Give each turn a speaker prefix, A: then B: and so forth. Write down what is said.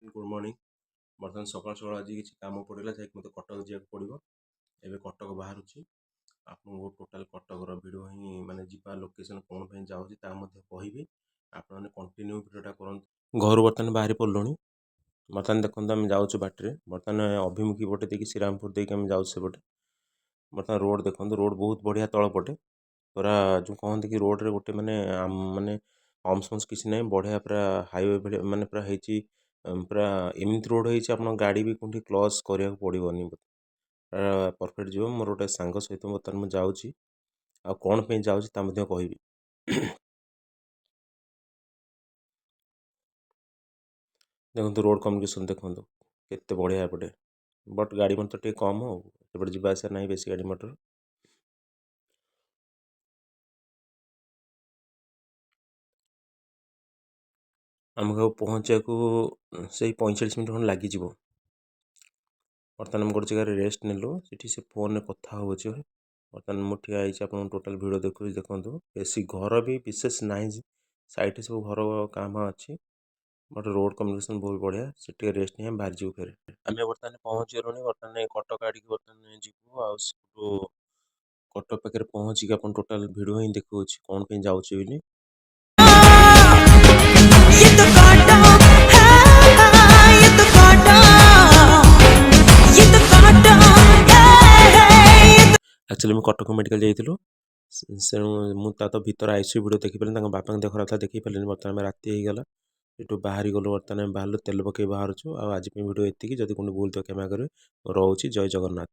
A: Good morning. ବର୍ତ୍ତମାନ ସକାଳୁ ସକାଳୁ ଆଜି କିଛି କାମ ପଡ଼ିଲା, ଯାଇକି ମୋତେ କଟକ ଯିବାକୁ ପଡ଼ିବ। ଏବେ କଟକ ବାହାରୁଛି। ଆପଣଙ୍କୁ ଟୋଟାଲ୍ କଟକର ଭିଡ଼ିଓ ହିଁ, ମାନେ ଯିବା ଲୋକେସନ୍, କ'ଣ ପାଇଁ ଯାଉଛି ତାହା ମଧ୍ୟ କହିବି। ଆପଣମାନେ କଣ୍ଟିନ୍ୟୁ ଭିଡ଼ିଓଟା କରନ୍ତୁ। ଘରୁ ବର୍ତ୍ତମାନ ବାହାରି ପଡ଼ିଲୁଣି। ବର୍ତ୍ତମାନ ଦେଖନ୍ତୁ, ଆମେ ଯାଉଛୁ ବାଟରେ। ବର୍ତ୍ତମାନ ଅଭିମୁଖୀ ପଟେ ଦେଇକି, ଶ୍ରୀରାମପୁର ଦେଇକି ଆମେ ଯାଉଛୁ ସେପଟେ। ବର୍ତ୍ତମାନ ରୋଡ଼ ଦେଖନ୍ତୁ, ରୋଡ଼ ବହୁତ ବଢ଼ିଆ। ତଳ ପଟେ ପୁରା ଯେଉଁ କହନ୍ତି କି ରୋଡ଼ରେ ଗୋଟେ ମାନେ ହମ୍ପସ ଫମ୍ପସ କିଛି ନାହିଁ। ବଢ଼ିଆ ପୁରା ହାଇୱେ ଭଳିଆ, ମାନେ ପୁରା ହେଇଛି। ପୁରା ଏମିତି ରୋଡ଼ ହେଇଛି, ଆପଣ ଗାଡ଼ି ବି କେଉଁଠି କ୍ଲଚ୍ କରିବାକୁ ପଡ଼ିବନି, ପୁରା ପରଫେକ୍ଟ ଯିବ। ମୋର ଗୋଟେ ସାଙ୍ଗ ସହିତ ବର୍ତ୍ତମାନ ମୁଁ ଯାଉଛି, ଆଉ କ'ଣ ପାଇଁ ଯାଉଛି ତା ମଧ୍ୟ କହିବି। ଦେଖନ୍ତୁ, ରୋଡ଼ କମ୍ୟୁନିକେସନ୍ ଦେଖନ୍ତୁ କେତେ ବଢ଼ିଆ ଏପଟେ। ବଟ୍ ଗାଡ଼ି ମଟର ଟିକେ କମ୍, ଆଉ ଏପଟେ ଯିବା ଆସିବା ନାହିଁ ବେଶୀ ଗାଡ଼ି ମଟର। ଆମକୁ ଆଉ ପହଞ୍ଚିବାକୁ ସେଇ 45 ମିନିଟ୍ ଖଣ୍ଡେ ଲାଗିଯିବ। ବର୍ତ୍ତମାନ ଆମେ ଗୋଟେ ଜାଗାରେ ରେଷ୍ଟ ନେଲୁ। ସେଠି ସେ ଫୋନ୍ରେ କଥା ହେଉଛି। ବର୍ତ୍ତମାନ ମୁଁ ଠିଆ ହେଇଛି, ଆପଣଙ୍କୁ ଟୋଟାଲ୍ ଭିଡ଼ିଓ ଦେଖୁଛି। ଦେଖନ୍ତୁ, ବେଶୀ ଘର ବି ବିଶେଷ ନାହିଁ, ସାଇଡ଼୍ରେ ସବୁ ଘର କାଁ ଭାଁ ଅଛି। ବଟ୍ ରୋଡ଼ କମ୍ୟୁନିକେସନ୍ ବହୁତ ବଢ଼ିଆ। ସେଠି ଟିକେ ରେଷ୍ଟ ନେଇ ଆମେ ବାହାରିଯିବୁ ଫେରେ। ଆମେ ବର୍ତ୍ତମାନ ପହଞ୍ଚିଗଲୁଣି। ବର୍ତ୍ତମାନ କଟକ ଆଡ଼ିକି ବର୍ତ୍ତମାନ ଯିବୁ, ଆଉ ସେଠୁ କଟକ ପାଖରେ ପହଞ୍ଚିକି ଆପଣ ଟୋଟାଲ୍ ଭିଡ଼ିଓ ହିଁ ଦେଖାଉଛି କ'ଣ ପାଇଁ ଯାଉଛି ବୋଲି।
B: ये तो कांटा है, ये तो कांटा, ये तो कांटा है, ये तो
A: ଆକ୍ଚୁଆଲି ମୁଁ କଟକ ମେଡ଼ିକାଲ ଯାଇଥିଲୁ। ତେଣୁ ମୁଁ ତା ତ ଭିତର ଆଇସିୟୁ ଭିଡ଼ିଓ ଦେଖିପାରିଲିନି। ତାଙ୍କ ବାପାଙ୍କ ଦେହ ଖରାପ ଥିଲା, ଦେଖେଇ ପାରିଲିନି। ବର୍ତ୍ତମାନ ଆମେ ରାତି ହେଇଗଲା, ଏଠୁ ବାହାରି ଗଲୁ। ବର୍ତ୍ତମାନ ଆମେ ବାହାରିଲୁ, ତେଲ ପକେଇ ବାହାରୁଛୁ। ଆଉ ଆଜି ପାଇଁ ଭିଡ଼ିଓ ଏତିକି। ଯଦି କେଉଁଠି ଭୁଲ ଥିବ କ୍ଷମା କରିବେ। ରହୁଛି, ଜୟ ଜଗନ୍ନାଥ।